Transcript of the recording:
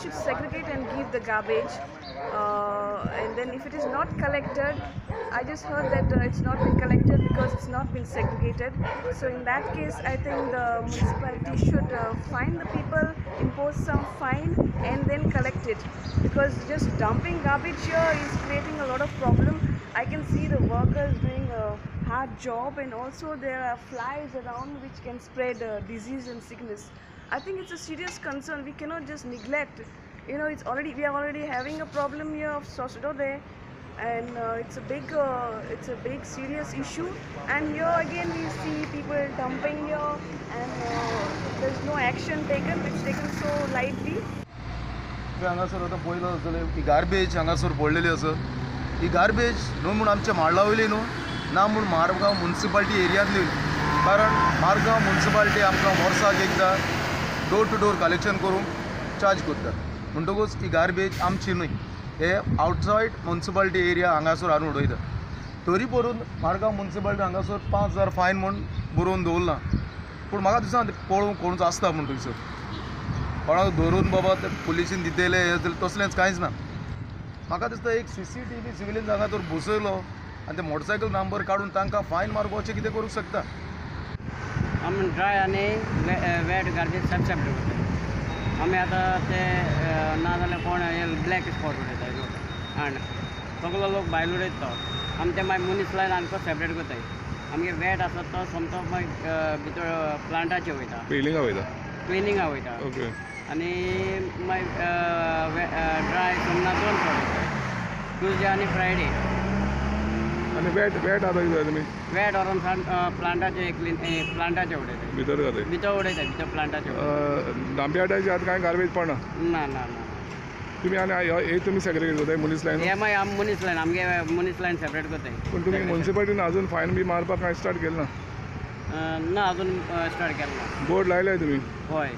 should segregate and give the garbage, and then if it is not collected, I just heard that it's not been collected because it's not been segregated. So in that case, I think the municipality should find the people, impose some fine, and then collect it. Because just dumping garbage here is creating a lot of problem. I can see the workers doing a hard job, and also there are flies around which can spread disease and sickness. I think it's a serious concern. We cannot just neglect. You know, it's already, we are already having a problem here of Sosudode, and it's a big serious issue. And here again we see people dumping here, and there's no action taken. It's taken so lightly. हांगासर आतां पळयलो जाल्यार ही garbage हांगासर पडलेली आसा. ही garbage न्हू म्हूण आमच्या माळा वयली न्हू, ना म्हूण मारगांव मुन्सिपाल्टी एरियांतली, कारण मारगांव मुन्सिपाल्टी आमकां वर्साक एकदां डोर टू डोर कलेक्शन करूंक चार्ज करता. म्हणटकूच ही गार्बेज आमची न्हय, हे आवटसायड मुन्सिपाल्टी एरिया हांगासर हाडून उडयता. तरी परून मारगांव मुन्सिपाल्टी हांगासर 5,000 फायन म्हूण बरोवन दवरलां, पूण म्हाका दिसना पळोवंक कोणूच आसता म्हूण थंयसर कोणाक धरून बाबा ते पुलिसीन दितले हे तसलेंच कांयच ना. म्हाका दिसता एक CCTV civilian हांगा तर बसयलो आनी ते मोटरसायकल नंबर काडून तांकां फायन मारपाचें अशें कितें करूंक शकता. आमी ड्राय आनी वेट गार्बेज सब सेपरेट करता. आमी आतां ते ना जाल्यार कोण ब्लॅक स्पॉट उडयता लोक, आनी सगलो लोक भायल उडयता तो आमी ते मागीर मनीस लायन आमकां सेपरेट करताय. आमगे वेट आसा तो सोमतो मागीर भितर प्लांटाचेर वयता, क्लिनिंगा वयता, क्लिनिंगा वयता. ओके. आनी मागीर ड्राय सोमना दोन फावट वयता, ट्युजडे आनी फ्रायडे. आनी वेट वेट आतां कितें तुमी वेट व्हरोन प्लांटाचे क्लीन प्लांटाचे उडयता, भितर घालता, भितर उडयता, भितर प्लांटाचे. दांब्याटाचे आतां कांय गार्बेज पडना. ना ना ना. तुमी आनी हे तुमी सेग्रिगेट करताय मनीस लायन? हे मागीर आमी मनीस लायन, आमगे मनीस लायन सेपरेट करताय. पूण तुमी मुन्सिपाल्टीन अजून फायन बी मारपाक कांय स्टार्ट केलें ना? ना, अजून स्टार्ट केलें ना. बोर्ड लायले तुमी? हय.